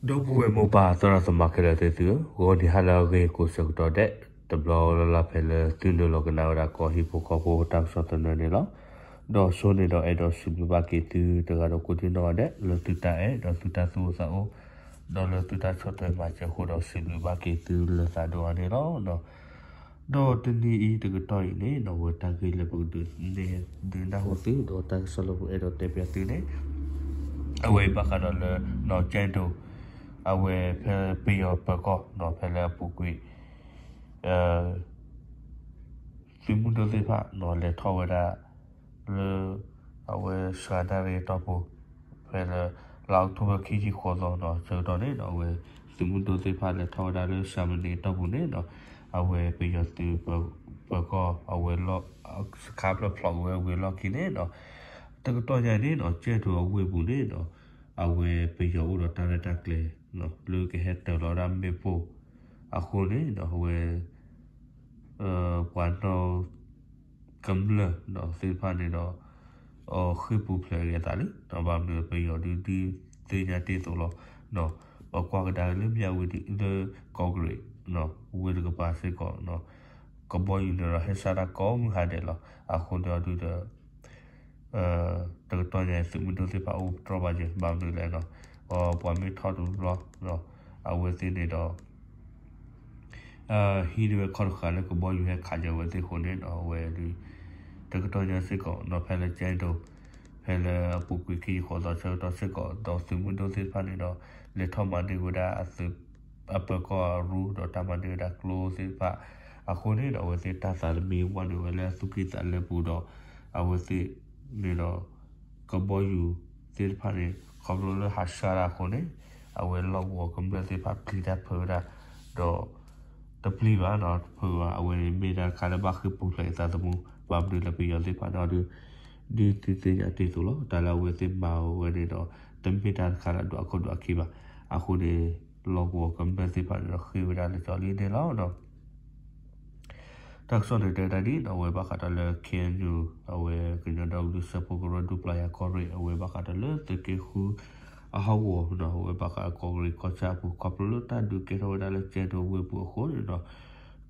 ဒီပုၢ်ဝဲၢ်မိၢ်ပၢ်သရၣ်သမါခဲလၢာ်သ့ၣ်သုဧၢ, ဂီၤနံၤဟါလၢအဂ့ၤကိးဆၢကတီၢ်ဒဲး တဘျီလၢ်လၢ်ဖဲလၢသုနုာ်လီၤကနၣ်ဝဲဒၣ်ကီၢ်ဟံၣ်ဖိဃီဖိတၢ်ကစီၣ်သနၢၣ်န့ၣ်လီၤ. ဒီးဆိန့ၣ်ဒီးအဲၣ်ဒိးစံးဘျုးဘၣ်က့ၤသုတဂၤဒီးကိးဒံနီၢ်ဂၤဒဲး လၢသုတၢ်အဲၣ်ဒီးသုတၢ်သူၣ်အိၣ်သးအိၣ် ဒီးလၢသုတၢ်ဆီၣ်ထွဲမၤစၢၤအဃိဒီးစံးဘျုးဘၣ်က့ၤသုလၢသးဒိၣ်အါန့ၣ်လီၤ. ဒီးတနံၤအံၤတကတီၢ်အံၤန့ၣ် အဝဲတၢ်ဂ့ၢ်လၢပကဒုးနဲၣ်ဒုးနၢ်ဟူသု ဒီးတၢ်ကစီၣ်လၢပအဲၣ်ဒိးတဲပၠးသုန့ၣ် အဝဲဘၣ်ဃးဒီးလၢ နီၢ်ကၠဲၣ်ဒိ အဝဲဖဲပယီၤပၢၤကီၢ်နီၢ် ဖဲလၢအပူၤကွံာ် သုးမုၢ်ဒိၣ်သ့ၣ်တဖၣ်နီၢ် လဲၤထီၣ်ဝဲဒၣ် လၢ အဝဲစှၤနၣ်ရံၣ်အတီၢ်ပူၤ ဖဲလၢ လါအီးကထိဘၢၣ်ခံဆံဃိးသီနီၢ် ဆၢကတီၢ်န့ၣ်နီၢ် အဝဲသုးမုၢ်ဒိၣ်သ့ၣ်တဖၣ်လဲၤထီၣ်ဝဲဒၣ်လၢစှၤမနံၤအတီၢ်ပူၤန့ၣ်နီၢ် အဝဲပယီၤသုးပၢၤကီၢ်အဝဲ စခါဖျၢၣ်ဖျိးက့ၤဝဲဝံၤအလီၢ်ခံန့ၣ်နီၢ် တကတီၢ်ညါန့ၣ်နီၢ် ကၠဲၣ်ဒိအဝ့ၢ်ပူၤန့ၣ်နီၢ် အဝဲပယီၤအိၣ်ဒီးတၢ်ရဲၣ်တၢ်ကျဲၤ လၢကဟဲတၢၤလီၤဝဲဒၣ်မ့ၣ်ပိၢ်အဃိန့ၣ်နီၢ် အဝဲ ပှၤနီၣ် ကမျၢၢ်သ့ၣ်တဖၣ်န့ၣ်ဒီး ဃ့ၢ်ပူၤဖျဲးက့ၤအသးလံ ဘၣ်မနုၤပယီၤဒုးဒုးသ့ၣ်ညါတ့ၢ်အသိးလီၤ. ပကွၢ်ကဒါက့ၤလၢမၠၣ်ဝတံၤလၢကီၢ်ကရ့ၣ် ဝ့ၢ်တကပၤစ့ၢ်ကီး ကဘီယူၤန့ၣ်ဒီးဟဲစးတၢ်ကိးမုၢ်ဟါဒဲးလီၤ. အဃိန့ၣ်အီၤဒုးဒီး တကတီၢ်ညါအံၤသုးမုၢ်ဒိၣ်သ့ၣ်တဖၣ်အိၣ်တြီဘၣ်ယဲၢ် ဘၣ်မနုၤလဲၣ်နီၢ် ပှၤမ့ၢ်ထီၣ်တဘျီ အဝဲသ့ၣ်န့ၣ်ဒီး ဟံးန့ၢ်ဝဲခီၣ်တဃာ်လၢကဘီယူၤဟဲခးက့ၤဝဲသ့ၣ်အဃိန့ၣ်နီၢ် အဝဲဒုး တကတီၢ်ညါစ့ၢ်ကီးနီၢ် ဖဲလၢကၠဲၣ်ဒိ ဖဲလၢအပူၤကွံာ်ခံဆံဃိးသီဆၢကတီၢ်စ့ၢ်ကီး ဒီးသုးမုၢ်ဒိၣ်သ့ၣ်တဖၣ်န့ၣ်ဒီး လဲၤထီၣ်မၤန့ၢ်ဝဲဒၣ်အသုး အပၢၤကီၢ်အရူ ဒီးတၢ်မၤန့ၢ်ဝဲဒၣ်ကျိသ့ၣ်တဖၣ် အဃိန့ၣ်ဒီး အဝဲသ့ၣ်တၢ်သးတမံၤဝဲန့ၣ်ဝဲလၢအသူၣ်ကံၢ်သးလဲပူၤဒီး အဝဲသ့ၣ်န့ၣ်ဒီး ကဘီယူၤသ့ၣ်တဖၣ်န့ၣ် ခီဖျိလၢဟးဆှါတၢ်အဃိန့ၣ် အဝဲလီၢ်ကဝီၤကမျၢၢ်သ့ၣ်တဖၣ်ပျံၤတၢ်ဖုးဝဲဒၣ် ဒီး တပျံၤဘၣ်နီၢ် တဖုးဘၣ် အဝဲန့ၣ်မ့ၢ်တၢ်တခါလၢဘၣ်ဃ့ၢ်ပူၤဖျဲးအသးသမူ ဘၣ်မနုၤလၢပယီၤသ့ၣ်တဖၣ်န့ၣ်ဒီး ဒုးသုသ့ၣ်ညါတ့ၢ်အသိးလီၤ တၢ်လၢအဝဲသ့ၣ်မၤဝဲန့ၣ်ဒီး တမ့ၢ်တၢ်တခါလၢအဒိၣ်အခိၣ်ဒိၣ်အခံဘၣ် အဃိန့ၣ် လီၢ်ကဝီၤကမျၢၢ်သ့ၣ်တဖၣ်န့ၣ်ဒီးဃ့ၢ်ဝဲဒၣ်လၢကၠီလံန့ၣ်လီၤ. တၢ်ကစီၣ်န့ၣ်တဲဝဲဒၣ်ဒ်နီၢ် အဝဲဘၣ်ဃးဒီးလၢ ခ့ၣ်အဲၣ်ယူၣ် အဝဲကညီဒီကလုာ်စၢဖှိၣ်ကရၢဒူပျၢ်ယၤကီၢ်ရ့ၣ် အဝဲဘၣ်ဃးဒီးလၢသုးက့ဃု အဟီၣ်ကဝီၤနီၢ် အဝဲဘၣ်ဃးကီၢ်ကရ့ၣ်ကီၢ်ဆၣ်အပူၤ ခီဖျိလၢတၢ်ဒုးကဲထီၣ်ဝဲဒၣ်လၢကၠဲၣ်ဒိဝ့ၢ်ပူၤအဃိန့ၣ်ဒီး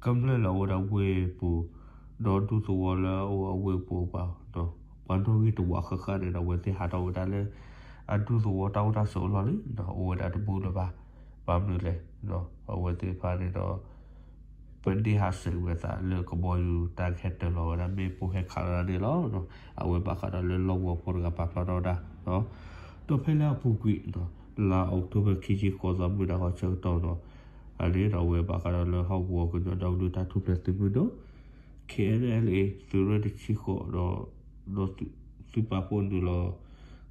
ကမျၢၢ်လၢအအိၣ်ဝဲဒၣ်ဝ့ၢ်ပူၤ ဒီးဒူသဝီလၢအအိၣ်အဝ့ၢ်ပူၤပှၤ ပှၤနီၣ်ဂံၢ်တဝးဃၣ်ဃၣ်န့ၣ်ဒီး အဝဲသ့ၣ်ဟးထီၣ်ဝဲဒၣ်လၢ အဒူသဝီတၢ်အိၣ်တၢ်ဆိးအလီၢ်လံနီၢ် အိၣ်ဝဲဒၣ်တဘူၣ်လၢၤဘၣ် ဘၣ်မနုၤလဲၣ် အဝဲသ့ၣ်တဖၣ်န့ၣ်ဒီး ပဒ့ၣ်ဟးဆှဲးကွံာ်အသးလၢကဘီယူၤတၢ်ကဟဲတၢၤလီၤဝဲဒၣ်မ့ၣ်ပိၢ်ဟဲခးလီၤဒၣ်န့ၣ်လီၤ. အဝဲဘၣ်ဃးဒီးလၢလီၢ်ကဝီၤဖိတဂၤပာ်ဖျါထီၣ်ဝဲဒၣ် ဒီးဖဲလၢအပူၤကွံာ် လါအီးကထိဘၢၣ် ခံဆံဃိးသီ မုၢ်နၤခီဆၢကတီၢ်နီၢ် အန့ၣ်ဒီးအဝဲဘၣ်ဃးဒီးလၢဟီၣ်ကဝီၤကညီဒီကလုာ်တၢ်ထူၣ်ဖျဲးသုးမုၢ်ဒိၣ် ခ့ၣ်အဲၣ်ယူၣ် သုးရ့ၣ်တဆံဃိးဒီး ဒီးသုးပာ်ဖှိၣ်နုာ်လီၤ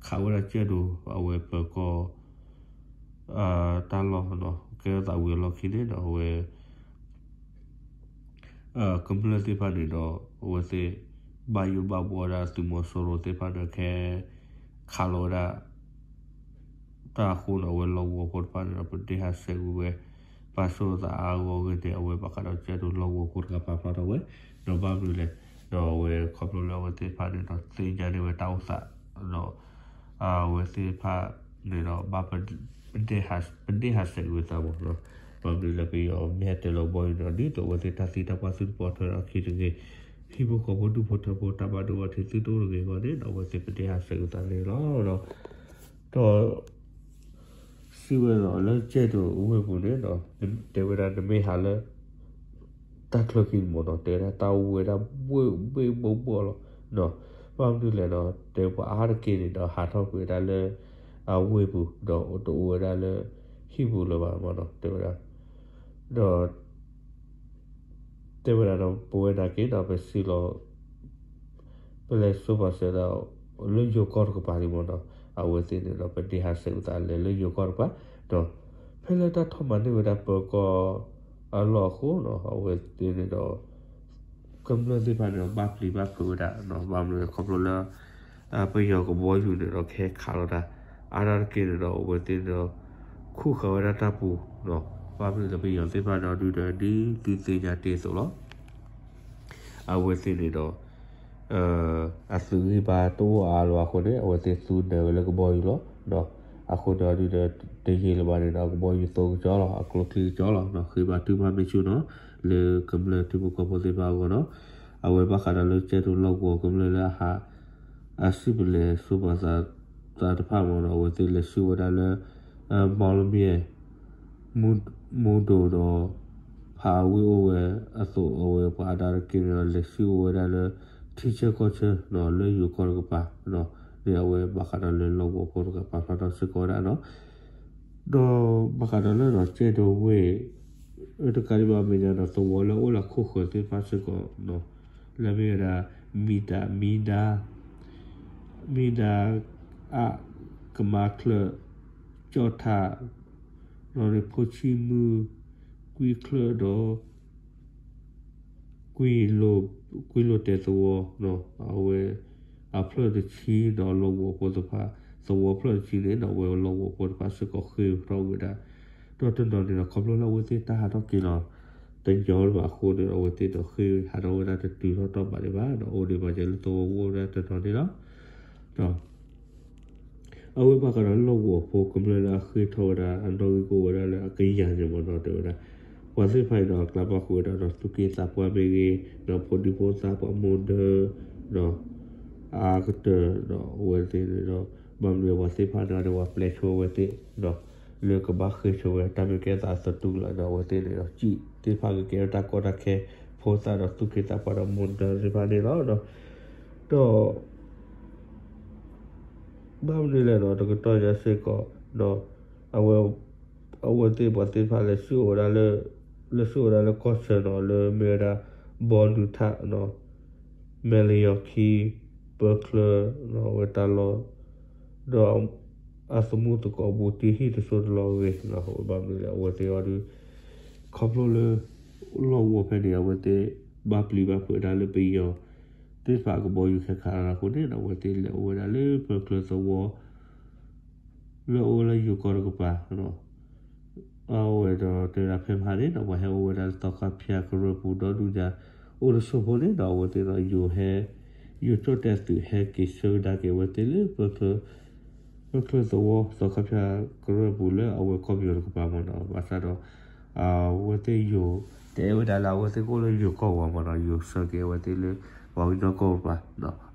ခးဝဲဒၣ်ကၠဲၣ်ဒိ အဝဲပၢၤကီၢ် တၢ်လီၢ်နီၢ် ကဲထီၣ်သးဝံၤအလီၢ်ခံန့ၣ်ဒီးအဝဲ ကမျၢၢ်သ့ၣ်တဖၣ်န့ၣ်ဒီး အဝဲသ့ၣ် ဘၣ်ယိၣ်ဘၣ်ဘှီဝဲဒၣ်သုးမီၤစိရိၤသ့ၣ်တဖၣ်န့ၣ် ကဟဲခးလီၤဝဲဒၣ် တၢ်အဃိန့ၣ် အဝဲလီၢ်ကဝီၤဖိတဖၣ်န့ၣ်ဒီး ပဒ့ၣ်ဟးဆှဲးကွံာ်ဝဲ ပာ်ဆိၣ်သးအါအါဂီၢ်ဂီၢ်န့ၣ် အဝဲဘၣ်ဃးဒီးကၠဲၣ်ဒိလီၢ်ကဝီၤဖိတဂၤပာ်ဖျါထီၣ်ဝဲ ဒီးဘၣ်မနုၤလဲၣ် ဒီးအဝဲခီဖျိလၢအဝဲသ့ၣ်တဖၣ်န့ၣ်ဒီး သ့ၣ်ညါန့ၢ်ဝဲတၢ်အိၣ်သး ဒီး အဝဲသ့ၣ်တဖၣ်န့ၣ်ဒီး ဘၣ် ပဒ့ၣ်ဟးဆှဲးကွံာ်သးမး ဘၣ်မနုၤလဲၣ် ပယီၤမ့ၢ်ဟဲတၢၤလီၤကဘီယူၤန့ၣ်ဒီး ဒ်သိးအဝဲသ့ၣ်တၢ်သံတၢ်ပှၢ်သုတပီၤထွဲဒီးအခံတဂ့ၤ, ဟံၣ်ဖိဃီဖိဒူၣ်ဖိထၢဖိတၢ်ဘၣ်ဒိဘၣ်ထံးသုတအိၣ်တဂ့ၤအဂီၢ်န့ၣ်ဒီး အဝဲသ့ၣ်ပဒ့ၣ်ဟးဆှဲးကွံာ်သးန့ၣ်လီၤ. ဒီး စံးဝဲဒီးလၢကၠဲၣ်ဒိဝ့ၢ်ပူၤန့ၣ်ဒီး တဲဝဲဒၣ်နမ့ၢ်ဟးလၢ တၢ်ချၢခံန့ၣ်မးနီၤ တဲဝဲဒၣ်တၢ်အိၣ်ဝဲဒၣ်ဘှ့ၣ်ဘှ့ၣ်ဘှီၣ်ဘှီၣ်လီၤ. ဘၣ်မနုၤလဲၣ်ဒီး တဲပှၤအါတက့ၢ်န့ၣ်ဒီး ဟးထီၣ်ကွံာ်ဝဲဒၣ်လၢ အဝ့ၢ်ပူၤ ဒီးတအိၣ်ဝဲဒၣ်လၢ ဟံၣ်ပူၤလၢၤဘၣ်မးနီၤ တဲဝဲဒၣ် ဒီး တဲဝဲဒၣ်ဒီး ပဝဲဒၣ်က့ၤဒီး ပစံးလီၤ ပလဲၤစိာ်ပာ်စၢၤဒၣ် လၢယိၤကီၢ်တကပၤလံမးနီၤ အဝဲသ့ၣ်န့ၣ်ဒီး ပဒ့ၣ်ဟးဆှဲးကွံာ်သးလဲၤလၢယိၤကီၢ်တကပၤ ဒီး ဖဲလၢတၢ်ထီၣ်မၤန့ၢ်ဝဲဒၣ်ပၢၤကီၢ်အလီၢ်အဃိနီၤ အဝဲသ့ၣ်န့ၣ်ဒီး ကမျၢၢ်သ့ၣ်တဖၣ်န့ၣ်ဒီး ဘၣ်ပျံၤဘၣ်ဖုးဝဲဒၣ် ဘၣ်မနုၤလဲၣ်ခီဖျိလၢ ပယီၤကဘီယူၤန့ၣ်ဒီး ကဟဲခးလီၤတၢ် အါဒၣ်တက့ၢ်န့ၣ်ဒီး အဝဲသ့ၣ်န့ၣ်ဒီး ခူၣ်ဃာ်ဝဲဒၣ်တၢ်ပူၤ ဘၣ်မနုၤလဲၣ် ပယီၤသ့ၣ်တဖၣ်န့ၣ်ဒီး ဒ်သုသ့ၣ်ညါတ့ၢ်အသိးလီၤ အဝဲသ့ၣ်န့ၣ်ဒီး အသုးဂံၢ်ဘါတအိၣ်အါလၢၤဘၣ်အဃိန့ၣ် အဝဲသ့ၣ်သူနၢၤဝဲလၢကဘီယူၤလီၤ. အဃိဒီးဒုးဒီး တယံာ်လၢၤဘၣ်န့ၣ်ဒီး အကဘီယူၤသိကကၠီလီၤ, အကျိချံကကၠီလီၤ, ဃ့ဘါထုကဖၣ်မ့ၢ်ဆူၣ်နီၤ လၢကမျၢၢ်ထံဖိကီၢ်ဖိသ့ၣ်တဖၣ်အဂီၢ်နီၤ. အဝဲဘၣ်ဃးဒီးလၢကဲထီၣ်လီၢ်ကဝီၤကမျၢၢ်လၢအဟး အစုပလဲၤစိပာ်သးတဖၣ်မ့ၢ်နီၤ, အဝဲသ့ၣ်လဲၤဆှၢဝဲဒၣ်လၢ မီလမ့ၣ် မူဒိၣ်ဒီး ဖးဝ့ၢ်အိၣ်ဝဲအသိး အဝဲပှၤအဒါတက့ၢ်န့ၣ်ဒီး လဲၤဆှၢအိၣ်ဝဲဒၣ်လၢ ထံဆၢကီၢ်ဆၢနီၤ လၢယိၤကီၢ်တကပၤနီၤ, န့ၣ်အဝဲဘၣ်ဃးဒီးလၢလီၢ်ကဝီၤဖိတကပၤဖျါထီၣ်စ့ၢ်ကီးဝဲဒၣ်နီၤ. ဒီးဘၣ်ဃးဒီးလၢနီၤ ကဲဒိဝ့ၢ် အတကးဒံးဘၣ်မဲာ်ညါဒီး သဝီလၢအအိၣ်လၢခိၣ်ဃၢၤသ့ၣ်တဖၣ်စ့ၢ်ကီးနီၤ, လၢမ့ၢ်ဝဲဒၣ် မံဒး မံဒါ မံဒါ အါ ကမါချၢၣ် ကၠီၣ်ထၣ် ဒီးန့ၣ် ဖိဆံမုၢ် ကွံချၢၣ်ဒီး ကွံလိၤ ကွံလိၤတဲာ်သဝီနီၤ, အဝဲ အဖျၢၣ်တဆံဒီးလီၢ်ကဝီၤဖိတဖၣ်, သဝီဖျၢၣ်တဆံန့ၣ်ဒီး အဝဲလီၢ်ကဝီၤဖိတဖၣ်စ့ၢ်ကီးဃ့ၢ်ထီၣ်ဝဲဒၣ်, ဒီးတနီၤန့ၣ်ဒီး ခီဖျိလၢအဝဲသ့ၣ်တၢ်ဟးထီၣ်က့ၤလီၤ တညီဘၣ်အဃိန့ၣ်ဒီး အဝဲသ့ၣ်ဒီးဃ့ၢ်ဟးထီၣ်ဝဲဒၣ်တတုၤထီၣ်တီၢ်ဘၣ်ဒံးဘၣ်ဒီး အိၣ်ဒံးဘၣ်ကဲလၢသဝီပူၤအိၣ်ဝဲဒၣ်တနီၤန့ၣ်လီၤ. ဒီး အဝဲဘၣ်ဃးဒီးလီၢ်ကဝီၤဖိကမျၢၢ်လၢအဃ့ၢ်ထီၣ်ဝဲဒၣ် အနီၣ်ဂံၢ်ကအိၣ်ဝဲဒၣ်လၢအကယၤန့ၣ်မ့ၢ်နီၤ တဲဝဲဒၣ်, ပှၤသ့ၣ်တဖၣ်အံၤဒီး အကျါဘၣ်ဃုာ်ဝဲဒၣ်ဒီး သူၣ်က့သးပှၢ်မ့ၢ်ဂ့ၤ, ဒီးဖိဒံဖိသၣ်ပှၤမိၢ်ဒၢ ဒီး အါကတၢၢ်ဒီးအဝဲသ့ၣ်န့ၣ်ဒီး ဘၣ်မနုၤပှၤသ့ၣ်တဖၣ်န့ၣ်ဒီး ပှၤပျဲဆိဝဲသ့ၣ် လၢကဘၣ်ဃ့ၢ်ဆိဝဲ တၢ်မ့ၢ်ကဲသးသတူၢ်ကလာ်ဒီး အဝဲသ့ၣ်န့ၣ်ဒီး စံၣ်သ့ၣ်တဖၣ်ကကဲထီၣ်တၢ်ကီတၢ်ခဲ ဖိသၣ်ဒီးသူၣ်က့သးပှၢ်ဒီးမိၢ်ဒၢသ့ၣ်တဖၣ်န့ၣ်လီၤ. ဒီး ဘၣ်မနုၤလဲၣ်ဒီး တကတီၢ်ညါစ့ၢ်ကီး အဝဲ အဝဲသ့ၣ်ပှၤသ့ၣ်တဖၣ်လဲၤဆှၢအိၣ်ဝဲဒၣ်လၢ လဲၤဆှၢအိၣ်ဝဲဒၣ်လၢကီၢ်ဆၢနီၤ လၢမ့ၢ်ဝဲဒၣ် ဘီနုၤထၣ် မဲလယီၤခံ ပၢချၢ အဝဲတၢ်လီၢ် ဒီး အသမူသကိးဘူးတံၢ်ဟံၣ်တစိၢ်တလီၢ်အဂ့ၢ် ဘၣ်မနုၤလဲၣ် အဝဲသ့ၣ်အီၤဒုး ခီဖျိလၢ လီၢ်ကဝီၤဖဲန့ၣ် အဝဲသ့ၣ်ဘၣ်ပျံၤဘၣ်ဖုးဝဲဒၣ်လၢပယီၤ သ့ၣ်တဖၣ်ကဘီယူၤခဲခါအဃိန့ၣ်ဒီး အဝဲသ့ၣ်လဲၤအိၣ်ဝဲဒၣ်လၢပၢချၢသဝီ လၢအအိၣ်လၢယိၤကီၢ်တကပၤ အဝဲဒီးတဲဝဲဒၣ်ဖဲမဟါန့ၣ်ဒီး ပှၤဟဲအိၣ်ဝဲဒၣ်လၢသီခါဖၠၣ်ကရၢၢ်ပူၤဒီဒူၣ်ညါ အိၣ်တစိၢ်ဖိန့ၣ်ဒီး အဝဲသ့ၣ်ဒီးယိၤဟဲ ယိၤကၠီၣ်တဲာ်သုးဟဲက့ၤဆၢကဒါက့ၤအဝဲသ့ၣ်လၢ ပၢချၢသဝီ သီခါဖၠၣ်ကရၢၢ်ပူၤလၢအဝဲကီၢ်ပယီၤတကပၤမ့ၢ်နီၤ ဘၣ်ဆၣ်ဒီး အဝဲသ့ၣ်ယိၤ တဲဝဲဒၣ်လၢအဝဲသ့ၣ်ကအိၣ်လၢယိၤကီၢ်ဝဲမ့ၢ်နီၤ ယိၤဆၢက့ၤအဝဲသ့ၣ်လၢ ပှၤကညီကီၢ်ပူၤဘၣ်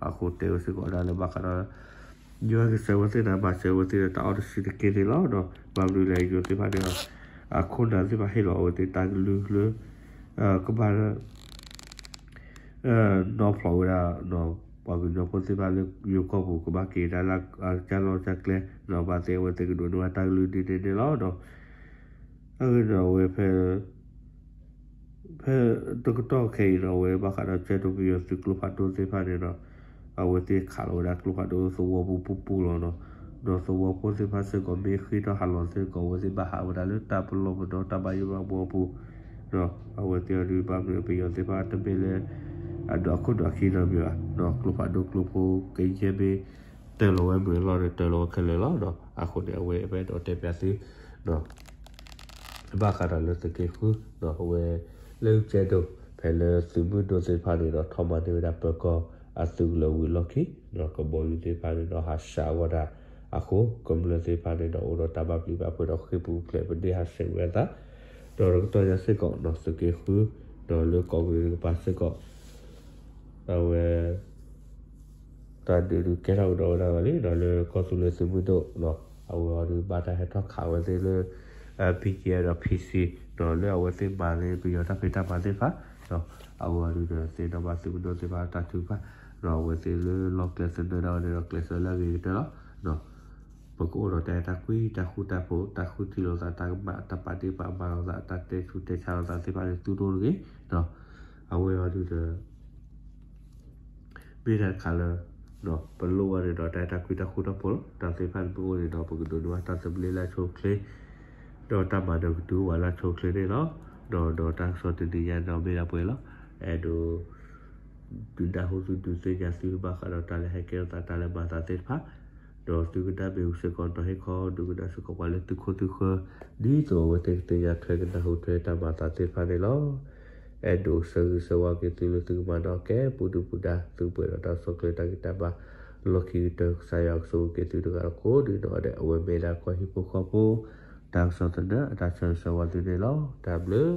အဃိတဲဝဲစ့ၢ်ကီးဒၣ်လၢဘၣ်ဃးဒီး ယိၤဟဲက့ၤဆှၢဝဲသ့ၣ်န့ၣ် ဘၣ်ဆှၢဝဲသ့ၣ်ဒီးတၢ်အီၣ်တဆံးတက့ၢ်န့ၣ်လီၤ. ဘၣ်မနုၤလဲၣ် ယိၤသ့ၣ်တဖၣ်န့ၣ်ဒီး အခိၣ်နၢ်သ့ၣ်တဖၣ်ဟ့ၣ်လီၤအဝဲသ့ၣ်တၢ်ကလုၢ်လၢ ကဘၣ် နီၢ်ဖျိးဝဲဒၣ် ပှၤကညီဖိသ့ၣ်တဖၣ်လၢယိၤကီၢ်ပူၤ ကဘၣ်က့ၤဒၣ်လၢကၢ်လီၢ်ကၢ်ကျဲ ဘၣ်သ့ၣ်အဝဲသ့ၣ်ကဒိးန့ၢ်ဘၣ်တၢ်ကလုၢ်ဒ်န့ၣ်န့ၣ်လီၤ. အဂ့ၢ်န့ၣ်ဒီးအဝဲဖဲ ဖဲတကတီၢ်ခဲအံၤဒီး အဝဲဘၣ်ဃးဒီးကၠဲးတိပယီၤသုးကျိဖးဒိၣ်သ့ၣ်တဖၣ်န့ၣ်ဒီး အဝဲသ့ၣ်ခးလီၤဝဲဒၣ်ကျိဖးဒိၣ်သဝီပူၤပူၤပူၤလီၤနီၤ. ဒီးသဝီဖိသ့ၣ်တဖၣ်စ့ၢ်ကီး မ့ၢ်ဃ့ထီၣ်ဟးလီၤစ့ၢ်ကီး အဝဲသ့ၣ်ဘၣ်ဟးဝဲဒၣ်လၢတၢ်ပလီၢ်ပဒီတၢ်ဘၣ်ယိၣ်ဘၣ်ဘှီပူၤ ဒီးအဝဲသ့ၣ်အီၤဒုး ဘၣ်မနုၤပယီၤသ့ၣ်တဖၣ်တမ့ၢ်လၢ အဒွးခိၣ်ဒွးခံနီတမံၤဘၣ်. ကျိဖးဒိၣ်ကျိဖိကယဲၢ်မ့ၢ် တၢၤလီၤဝဲမုာ်အလီၢ်ဒီး တၢၤလီၤဝဲခဲလၢာ်လီၤ. အဃိန့ၣ် အဝဲအဲၣ်ဒိးတဲပၠးသု ဘၣ်ဃးဒီးလၢသုးက့ဃု အဝဲ လၢကၠဲးဒိၣ် ဖဲလၢသုးမုၢ်ဒိၣ်သ့ၣ်တဖၣ်န့ၣ်ဒီး ထီၣ်မၤန့ၢ်ဝဲဒၣ်ပၢၤကီၢ်အသုးကလၢၤဝံၤအလီၢ်ခံ ကဘီယူၤသ့ၣ်တဖၣ်န့ၣ်ဒီး ဟးဆှးအဂီၢ်ဒၣ်အဃိ ကမျၢၢ်သ့ၣ်တဖၣ်န့ၣ်ဒီး အိၣ်ဒီးတၢ်ဘၣ်ပျံၤဘၣ်ဖုးဒီးဃ့ၢ်ပူၤဖျဲးပဒ့ၣ်ဟးဆှဲးဝဲအသး ဒီးတကတီၢ်ညါစ့ၢ်ကီး သုးက့ဃု ဒီးလၢကီၢ်ကရံးတကပၤစ့ၢ်ကီး အဝဲ တၢ်ဒုးဒုးကဲထီၣ်ကဒီးဝဲဒၣ်လီၤလံ ဒီးလၢကီၢ်သူလ့ၤသုးမုၢ်ဒိၣ် အဝဲအီၤဒုးဘၣ်တၢ်ဟဲထီၣ်ခးဝဲသ့ၣ်လၢ BGF ဒီး PC ဒီးလၢအဝဲသ့ၣ်မၤန့ၢ်ပယီၤတၢ်ဖံးတၢ်မၤသ့ၣ်တဖၣ် ဒီးအဝဲအီၤဒုးဒီးသ့ၣ်နီၣ်ဘၣ်သုးမုၢ်ဒိၣ်သ့ၣ်တဖၣ်တၢ်ထုကဖၣ် ဒီးအဝဲသ့ၣ်လၢလီၢ်ကျဲသနၢၣ်ဒၣ်ဝဲန့ၣ်ဒီး ကျဲးစၢးလၢအဂ့ၤကတၢၢ်လီၤ. ပကအိၣ်ဒီးတၢ်အဲၣ်တၢ်ကွံ တၢ်ဃူတၢ်ဖိး တၢ်ဃုထံၣ်လိာ်သး တၢ်ကမၣ် တၢ်ပာ်ဒ့ၣ်ပာ်မၤလိာ်သး တၢ်တဲဆူးတဲဆါလိာ်သးသ့ၣ်တဖၣ်န့ၣ် သုတအိၣ်တဂ့ၤ အဝဲအီၤဒုးဒီး မ့ၢ်တၢ်တခါလၢ ပလိၣ်ဘၣ်န့ၣ်ဒီး တၢ်အဲၣ်တၢ်ကွံတၢ်ဃူတၢ်ဖိးလီၤ. တၢ်သ့ၣ်တဖၣ်န့ၣ်မ့ၢ်အိၣ်န့ၣ်ဒီး ပကဒိးန့ၢ်ဘၣ်တၢ်သဘျ့လၢအဆိအချ့ ဒီးတၢ်မၤနၢၤကတုၤဝဲလၢအဆိအချ့န့ၣ်လီၤ. ဒီးဒီးတၢ်ကစီၣ်တနံၤညါန့ၣ်ဒီးမ့ၢ်ဒၣ်ပှဲၤလီၤ. အဲၣ်ဒိး ဒုးနၢ်ဟူသုဒုးသ့ၣ်ညါသုဘၣ်ဃးဒီးတၢ်လၢဟဲကဲထီၣ်သးတၢ်လၢမၤသးသ့ၣ်တဖၣ် ဒီးသုကနၣ်မ့ၢ်ဝံၤစ့ၢ်ကီး ဒီးဟ့ၣ်ခီဒုးကနၣ်စ့ၢ်ကီးပှၤလၢသုခိၣ်သုဃၢၤ ဒ်သိးအဝဲသ့ၣ်ကသ့ၣ်ညါထွဲကနၢ်ဟူထွဲတၢ်မၤသးသ့ၣ်တဖၣ်န့ၣ်လီၤ. အဲၣ်ဒိးဆၢဂ့ၤဆၢဝါက့ၤသုလၢသုကမၤနၢၤကဲပူၤဒုၣ်ပူၤဒါ သုပှဲၤဒီးတၢ်ဆိၣ်ချ့တၢ်ဂံၢ်တၢ်ဘါ လီၢ်ခံကတၢၢ် ကစၢ်ယွၤကဆိၣ်ဂ့ၤက့ၤသုတဂၤဒီးကိးဒ်နီၢ်ဂၤဒဲး, အဝဲမ့ၢ်ဒၣ်ကီၢ်ဟံၣ်ဖိဃီဖိ တၢ်ကစီၣ်သနၢၣ် အတၢ်ဆၢဂ့ၤဆၢဝါသုန့ၣ်လီၤ. တၢ်ဘျုး